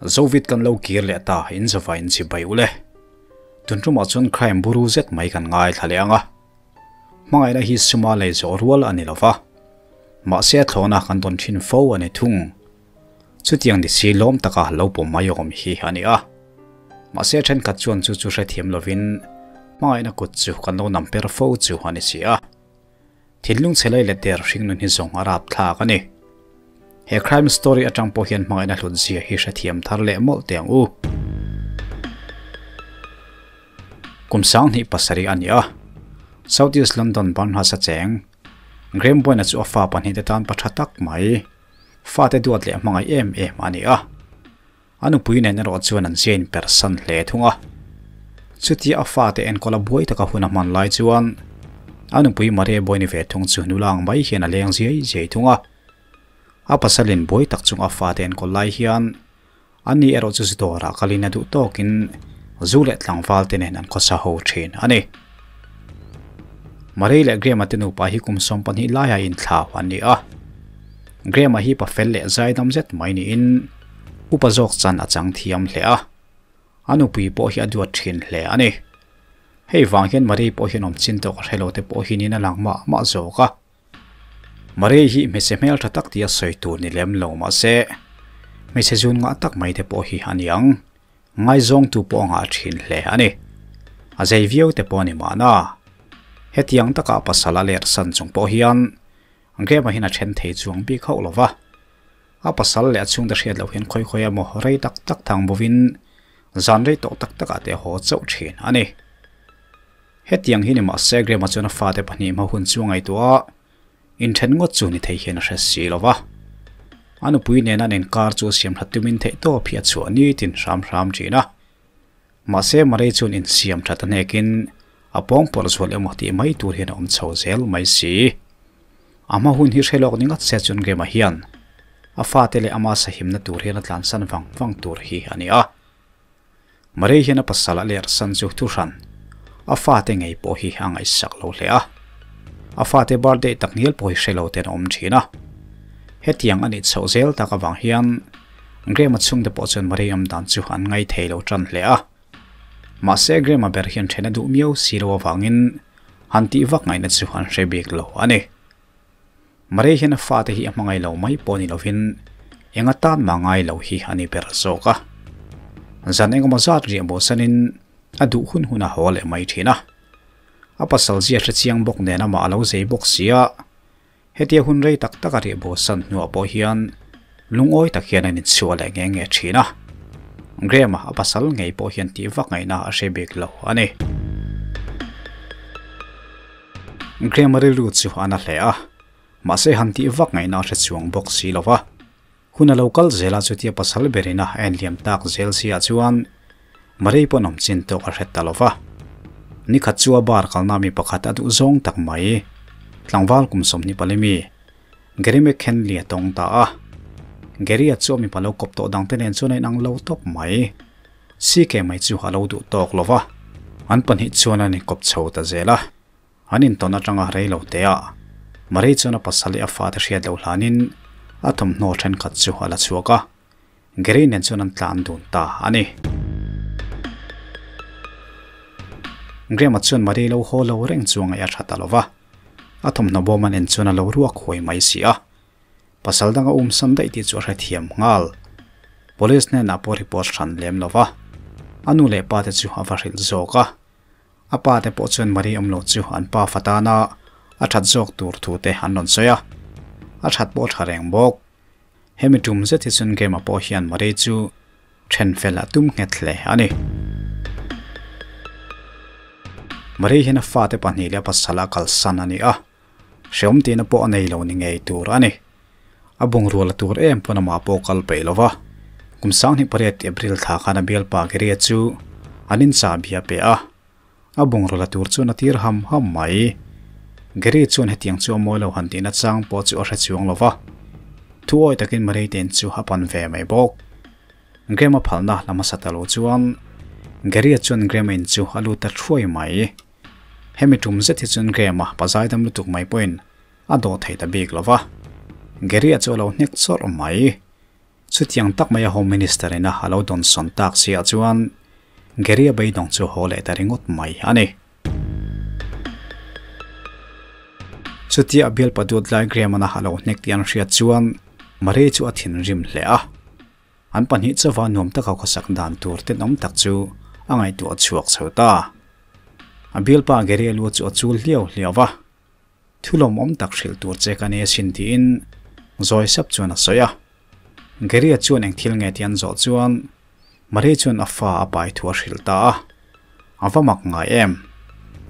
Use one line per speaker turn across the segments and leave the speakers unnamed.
Zovit kan lo kir leh ta in zava in chibai ule. Tun tumah chuan crime buru zet mai kan ngaithla leh ang a. Hmangaihna hi suma lei zawh rual a ni lova. Mahse thlawhna kan tawn thin fo a ni thung. Chutiang ni si lawm taka lo pawm mai awm hi a ni a. Mahse thenkhat chuan chu chu hrethiam lovin hmangaihna kut chu kan lo nam per fo chu a ni si a. Thinlung chhe lei leh der hring nun hi zawng a rap thlak a ni. He crime story atang pawh hian hmangaihna hlut zia hi hrethiam thar leh mawlh teh ang u. Kum 2007 a ni a, South East London Barnhurst a cheng. Graham Boyne-a chu a fa pahnihte tan pa tha tak mai, fate duat leh hmangaih em em a ni a. A nupui nen erawh chuan an zia inpersan hle thung a. Chutia a fate enkawl a buai taka hun a hman lai chuan a nupui Maria Boyne ve thung chu nula ang mai hian a leng ziai ziai thung a. A pasalin buai tak chung a fate enkawl lai hian ani erawh chu zu dawrah kalin a duh tawkin zu leh tlangval te nen an khawsa ho thin a ni. Maria leh Graham-a te nupa hi kum 12 laia inthlau an ni a. Graham-a hi pa fel leh zaidam zet mai niin upa zawk chan a chang thiam hle a. A nupui pawh hi a duat thin hle a ni. Hei vang hian Maria pawh hian awm chin tawk a hrelo te pawh hi niin a lang mah mah zawk a. Maria hi hmeichhe hmel tha tak tia sawi tur ni lem lo mahse hmeichhe zun ngah tak mai te pawh hi a ni ang. Ngaizawngtu pawh a ngah thin hle a ni. A zei viau te pawh a ni mahna. Hetiang taka pasal a ler san chung pawh hian Graham-a hian a then thei chuang bik hauh lo va. A pasal leh a chhungte hriat loh hian khawi khawi emaw rei tak tak thang bovin zan rei tawh tak takah te a haw chauh thin a ni. Hetiang hi ni mahse Graham-a chuan a fate pahnih hma hun chu a ngaihtuah a, inthen ngawt chu ni thei hian a hre si lo va. A nupui nena an inkar chu a siam that tumin theihtawp hi a chhuah nitin hram hram thin a. Mahse Marie chuan insiam that a hnekin a pawngpawrh zual emaw tih mai tur hian a awm chho zel mai si. A hma hun hi hre lawk ni ngat se chuan Graham-a hian a fate leh ama sahimna tur hian a tlansan vang vang tur hi a ni a. Marie hian a pasal a lerhsan chu thuhran a fate ngei pawh hi a ngaihsak lo hle a. A fate birthday tak ngial pawh hi hre lo ten a awm thin a. Hetiang a nih chhoh zel tak avang hian Graham-a chhungte pawh chuan Marie awm dan chu an ngai thei lo tan hle a. Mahse Graham-a ber hian then a duh miau si lo avangin han tih vak ngaihna chu an hre bik lo a ni. Marie hian a fate hi a hmangaih lo mai pawh ni lovin eng atan mah ngai lo hi a ni ber zawk a. Zan engemaw zat riah bawhsanin a duh hun hun a haw leh mai thin a. A pasal zia hre chiang bawk nen amah a lo zei bawk si a. Hetia hun rei tak tak a riah bawhsan hnuah pawh hian lungawi tak hian an inchhuah leh nge nge thin a. Graham-a a pasal ngei pawh hian tih vak ngaihna a hre bik lo a ni. Graham-a rilru chu a na hle a, mahse han tih vak ngaihna a hre chuang bawk si lo va. Hun a lo kal zel a chutia pasal berin a enliam tak zel siah chuan Marie pawh nawm chin tawk a hre ta lo va. Nikhat chu a bar kalna mi pakhat a duh zawng tak mai. Tlangval kum 24 mi Gary McKinley a tawng ta a. Gary-a chu a mipa lo kawp tawh dangte nen chuan a inang lo tawp mai. CK mai chu a lo duh tawk lo va. An pahnih chuan an inkawp chho ta zel a. An intawn atanga rei lo te a, Marie chuan a pasal leh a fate hriat loh hlanin a thawmhnaw thenkhat chu a la chhuak a, Gary nen chuan an tlan dun ta a ni. Graham-a chuan Marie lo haw lo reng chu a ngaih a tha ta lo va, a thawmhnaw bawm an en chuan a lo ruak huai mai si a. Pasal danga umsam daih tih chu a hrethiam nghal. Police hnenah pawh report hran lem lo va, a nu leh pa te chu a va hrilh zawk a. A pa te pawh chuan Marie awm lo chu an pa fa tana a that zawk tur thu te an rawn sawi a, a that pawh tha reng bawk. Hemi tum zet hi chuan Graham-a pawh hian Marie chu then fel a tum nghet hle a ni. Marie hian a fate pahnih leh a pasal a kalsan a ni a, hreawm tihna pawh a nei lo ni ngei tur a ni. A bungrua la tur em pawn amah pawh kal peih lo va. Kum 2008 April thla khan a bialpa Gary-a chu an inchah bia pe a. A bungrua la tur chuan a tir ham ham mai. Gary chuan hetiang chu a mawi lo han tihna chang pawh chu a hre chuang lo va. Thu awi takin Marie te in chu a pan ve mai bawk. Graham-a phalna la hmasa ta lo chuan Gary-a chuan Graham-a in chu a lut ta thuai mai. Hemi tum zet hi chuan Graham-a pazaidam lutuk mai pawhin a dawh thei ta bik lo va. Gary-a chu a lo hnek chawrh mai. Chutiang tak maia Home Minister ina a lo dawnsawn tak si ah chuan Gary-a beidawng chu haw leh ta ringawt mai a ni. Chutia a bialpa duat lai Graham-a a lo hnek tih an hriat chuan Marie chu a thinrim hle a. An pahnih chauha nuam taka khawsak dan tur tenawm tak chu a ngaihtuah chhuak chho ta. A bialpa Gary-a lu chu a chul hliau hliau va. Thu lawmawm tak hrilh tur che ka nei asin tiin zawi sap chuan a sawi a. Gary-a chuan eng thil nge tih an zawh chuan Marie chuan a fa a pai thu a hrilh ta a. A va mak ngai em?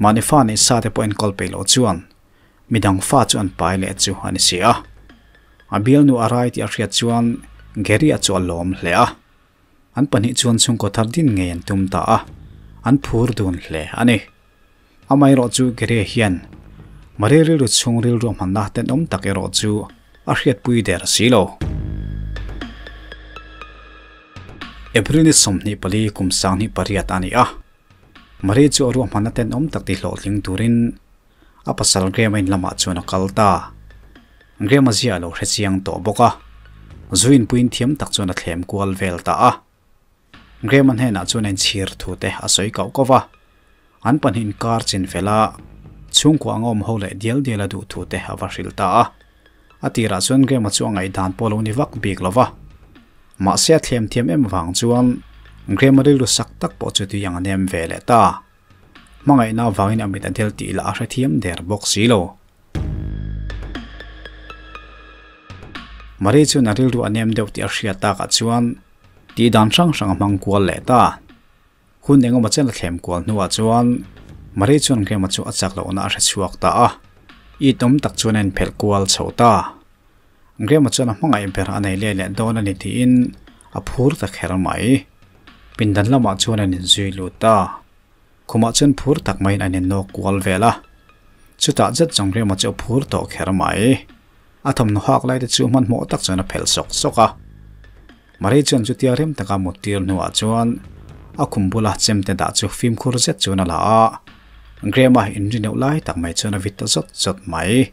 Mahni fa neih sa te pawh enkawl peih loh chuan midang fa chu an pai leh chu a ni si a. A bialnu a rai tih a hriat chuan Gary-a chu a lawm hle a. An pahnih chuan chhungkaw thar din ngei an tum ta a, an phur dun hle a ni. Amaherawh chu Gary hian Marie rilru chhung rilru hmanna tenawm tak erawh chu a hriatpui der si lo. April ni 24 kum 2008 a ni a, Marie chu a ruahmanna tenawm tak tihlawhtling turin a pasal Graham-a in lamah chuan a kal ta. Graham-a zia a lo hre chiang tawh bawk a, zu inpuiin thiam tak chuan a thlem kual vel ta a. Graham-a hnenah chuan a inchhir thu te a sawi kauh kauh va, an pahnih inkar chin fel a, chhungkua anga awm ho leh dial dial a duh thu te a va hrilh ta a. A tirah chuan Graham-a chu a ngaihdan pawh lo ni vak bik lo va, mahse a thlem thiam em vang chuan Graham-a rilru sak tak pawh chu tui ang a nem ve leh ta. Hmangaihna avangin a mit a del tih lah a hrethiam der bawk si lo. Marie chuan a rilru a nem deuh tih a hriat takah chuan tih dan hrang hrang a hmang kual leh ta. Hun engemaw chen a thlem kual hnuah chuan Marie chuan Graham-a chu a chak lohna a hre chhuak ta a, it awm tak chuan a inphelh kual chho ta. Graham-a chuan a hmangaih ber a nei leh leh dawn a ni tiin a phur ta kher mai. Pindan lamah chuan an inzui lut ta. Khumah chuan phur tak maiin an innawk kual vel a. Chutah zet zawng Graham-a chu a phur tawh kher mai. A thawmhnaw hak lai te chu hmanhmawh tak chuan a phelh sawk sawk a. Marie chuan chutia rem taka mut tir hnuah chuan a khum bula chemte dah chu fimkhur zet chuan a la a. Graham-a inrineuh lai tak mai chuan a vit ta zawt zawt mai.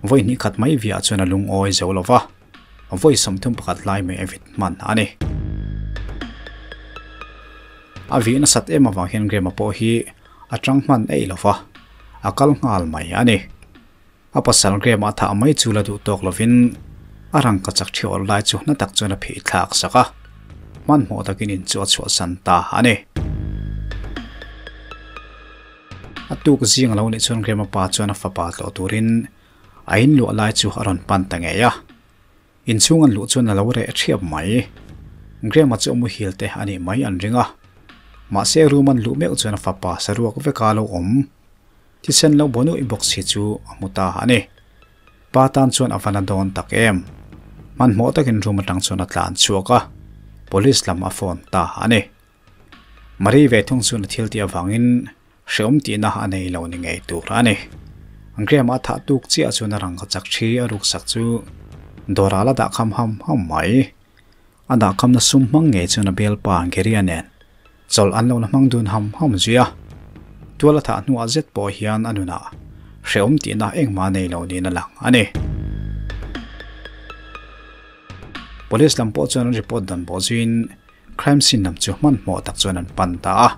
Vawi hnih khat mai viah chuan a lungawi zo lo va, vawi 31 lai mai a vit hman a ni. A vih nasat em avang hian Graham-a pawh hi a tang hman eih lo va, a kal nghal mai a ni. A pasal Graham-a thah mai chu la duh tawk lovin a rangka chak thi awrh lai chu hna tak chuan a phih thlak sak a, hmanhmawh takin in chu a chhuahsan ta a ni. A tuk zing a lo nih chuan Graham-a pa chuan a fapa tlawh turin a in luah lai chu a rawn pan ta ngei a. Inchhung an luh chuan a lo reh thiap mai. Graham-a chu a muhil te a nih mai an ring a. Mahse room an luh meuh chuan a fapa saruak veka lo awm. Thisen lo baw nuih bawk si chu a hmu ta a ni. Pa tan chuan a va na dawn tak em. Hmanhmawh takin room atang chuan a tlan chhuak a, police lam a phone ta a ni. Marie ve thung chuan a thil tih avangin hreawm tihna a nei lo ni ngei tur a ni. Graham-a a thah tuk chiah chuan a rangka chak thi a ruksak chu dawrah la dah kham ham ham mai. A dah khamna sum hmang ngei chuan a bialpa Gary-a nen chawlh an lo la hmang dun ham ham zui a. Tual a thah hnuah zet pawh hian a nunah hreawm tihna engmah nei lo niin a lang a ni. Police lam pawh chuan an report dan bawh zuiin Crime scene lam chu hmanhmawh tak chuan an pan ta a.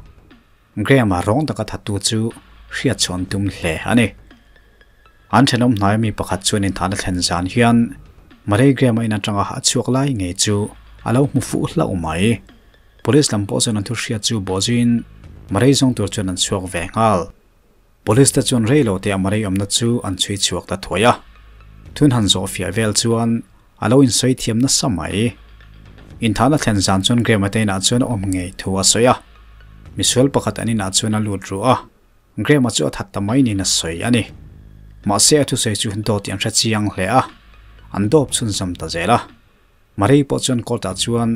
Graham-a rawng taka thattu chu hriat chhuah an tum hle a ni. An thenawm hnaia mi pakhat chuan inthahna thlen zan hian Marie Graham-a in atanga a chhuak lai ngei chu a lo hmu fuh hlauh mai. Police lam pawh chuan an thu hriat chu bawhzuiin Marie zawng tur chuan an chhuak ve nghal. Police te chuan rei lo teh a Marie awmna chu an chhui chhuak ta thuai a. Thun han zawh fiah vel chuan a lo insawi thiam nasa mai. Inthahna thlen zan chuan Graham-a te inah chuan a awm ngei thu a sawi a. Misual pakhat an inah chuan a lut ruh a, Graham-a chu a that ta mai niin a sawi a ni. Mahse a thusawi chu dawt tih an hre chiang hle a, an dawp chhunzawm ta zel a. Marie pawh chuan court-ah chuan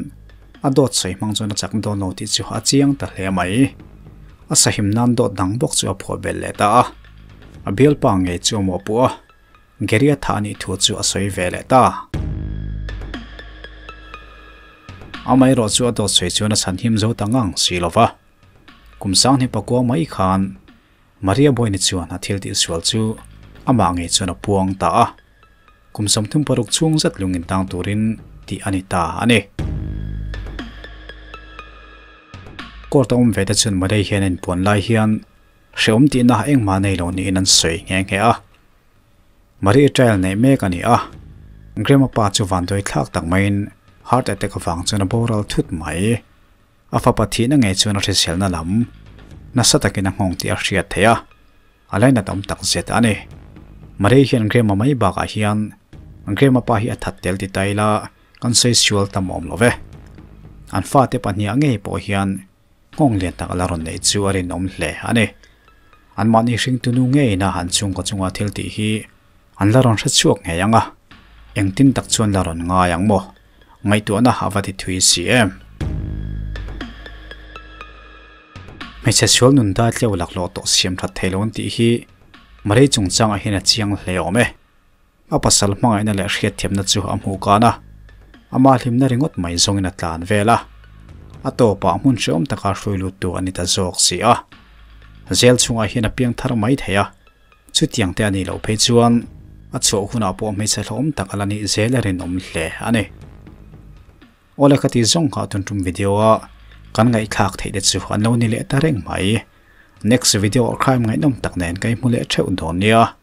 a dawt sawi hmang chuan a chak dawn lo tih chu a chiang ta hle mai. A sahim nan dawt dang bawk chu a phuah belh leh ta a. A bialpa ngei chu a mawhpuh a, Gary-a thah a nih thu chu a sawi ve leh ta. Amaherawh chu a dawt sawi chuan a chhan him zo ta ngang si lo va. Kum sanghnih pakua mai khan Maria Boyne chuan a thil tih sual chu amah ngei chuan a puang ta a. Kum 36 chhung zet lung intang turin tih a ni ta a ni. Court a awm ve te chuan Murray hian a inpuan lai hian hrehawm tihna engmah nei lo niin an sawi nghe nghe a. Murray trial neih mek a ni a, Graham-a pa chu vanduai thlak tak maiin heart attack avang chuan a boral thut mai. A fapa thihna ngei chuan a hriselna lam nasa takin a nghawng tih a hriat theih a, a lainat awm tak zet a ni. Murray hian Graham-a mai bakah hian Graham-a pa hi a that tel ti ta ila kan sawi sual tam awm lo ve. An fate pahniha ngei pawh hian nghawng lian tak la rawn neih chu a rinawm hle a ni. Anmahni hringtunu ngeina an chhungkaw chunga thil tih hi an la rawn hre chhuak ngei ang a, engtin tak chuan la rawn ngai ang maw? Ngaihtuahna a va ti thui si em? Hmeichhe sual nun dai tleu laklawh tawh siam that thei lo an tih hi Marei chungchangah hian a chiang hle awm e. A pasal hmangaihna leh hriatthiamna chu a hmuh kan a, ama hlimna ringawt mai zawngin a tlan vel a. A tawpah hmun hrehawm taka hrui luttu a ni ta zawk si a. Zel chungah hian a piang thar mai thei a, chutiang te a nih loh phei chuan a chhuah hunah pawh hmeichhe hlawhawm tak a la nih zel a rinawm hle a ni. Awle ka ti zawng kha tun tum video a kan ngaihthlak theih te chu an lo ni leh ta reng mai. Next video ah crime ngaihnawm tak nen ka inhmu leh theuh dawn nia.